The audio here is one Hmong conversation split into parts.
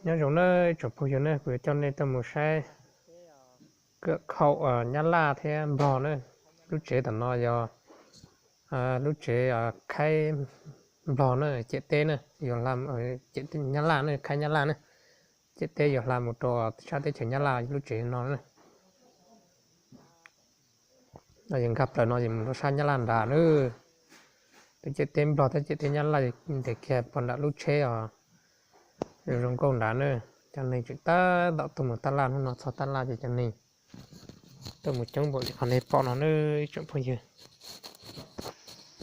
Nyob zoo na tsoom phooj ywg na, kuv yuav coj nej tuaj mus saib kawm khau Nyab Laj thiab Nplog na. Lub tsev tom no yog lub tsev khaib Nplog na, ciam teb na, yog Nyab Laj na, khaib Nyab Laj na. Ciam teb yuav hla mus rau sab teb chaws Nyab Laj lub tsev no na. No yog nkag plaws no yog mus rau sab Nyab Laj nrad na. Tus ciam teb Nplog thiab ciam teb Nyab Laj nres kiag puag nram lub tsheb os. Zoo zoo nkauj nrad na. Cov neeg tseem tab tom tuaj mus tab laj, hnub no txog tab laj ces cov neeg tuaj mus coob npaum li qhov nej pom no na ib tsoom phooj ywg.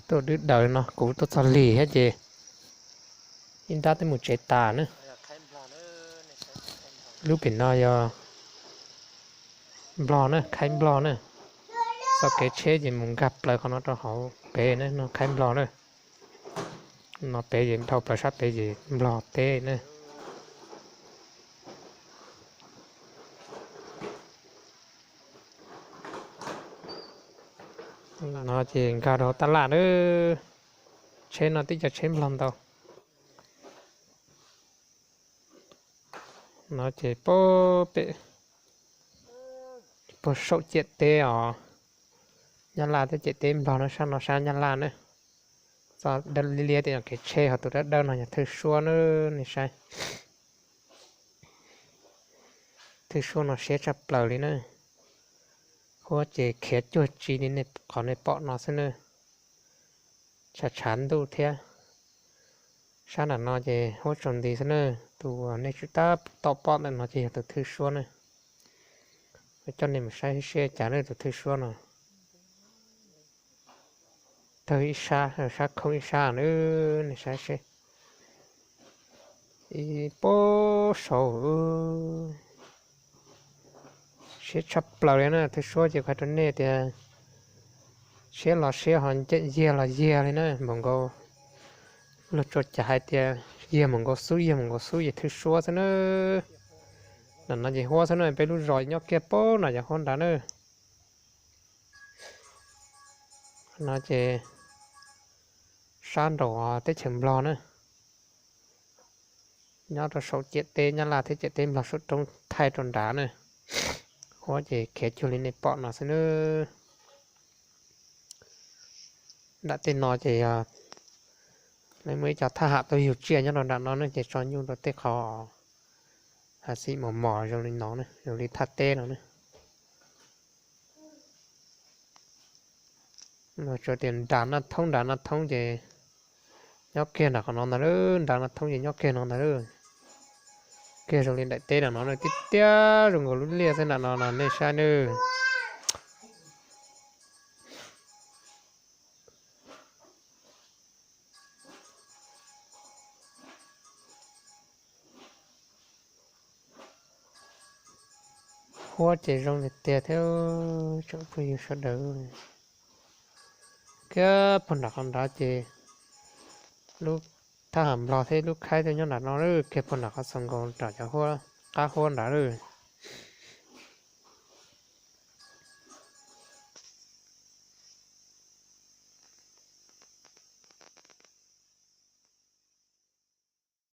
Tuaj dwb daws no kuv tuaj txog lig thiab ces ib nrab twb mus tsev tas na. Lub pem no yog Nplog na, khaib Nplog na. Txoj kev tsheb ces mus nkag plaws qhov no rau hauv pem na, no khaib Nplog na. No pem ces dhau plaws sab pem ces Nplog teb na. No ces nkag rau hauv tab laj na. Tsheb no tib co tsheb Nplog ntau. No ces puag pem, puag saum ciam teb os, Nyab Laj thiab ciam teb Nplog na, sab no sab Nyab Laj na. Txoj liab liab tej no kev tsheb, ho tus dawb dawb no yog Thwj Suab na, nej saib. Thwj Suab no siab tshaj plaws li na. Huab ces khiav cuag tsi li qhov nej pom no xwb na. Tshav tshav ntuj thiab. Sab nram no ces huab tsaus nti xwb na. Tus uas nej tseem tab tom pom ntawm no ces yog tus Thwj Suab na. Coj nej mus saib seb cas na tus Thwj Suab no. Tawg ib sab, sab khoob ib sab na, nej saib seb. Ib puag saud. Siab tshaj plaws li na, Thwj Suab ces kuv hais rau nej tias siab los siab ho ncaim yiag los yiag li na, npaum nkaus luag tsuas cas hais tias yiag npaum nkaus xub, yiag npaum nkaus xub ces Thwj Suab xwb na. Nram no ces huab xwb na, peb lub zos nyob kiag puag nram cov huab nrad na. No ces sab nraum teb chaws Nplog na, nyob rau saum ciam teb Nyab Laj thiab ciam teb Nplog saum roob thaij rau nrad na. Huab ces khiav cuag li nej pom no xwb na. Nram tej no ces yog lawv muaj ib co thaj ham tuaj yug tsiaj nyob rau nram no ne, ces tso nyuj rau tej qhov hav xim mos mos zoo li no, zoo li thaj teb no ne. Tsuas tias nram Naj Thoob, nram Naj Thoob ces nyob kiag nram qhov no ntag lauj, nram Naj Thoob ces nyob kiag no ntag lauj. Kiag zoo li daim teb nram no na, tiaj tiaj zoo nkaus lub liaj xwb nram no no nej saib nawb. Huab ces zoo li tiag thiab tsoom phooj ywg sawv daws. Kiag puag nram qhov nrad ces lub thaj ham Nplog thiab lub khaib tuaj nyob nram no, kiag puag nram qhov txaus nkaus nram cov huab, qab huab nrad lauj.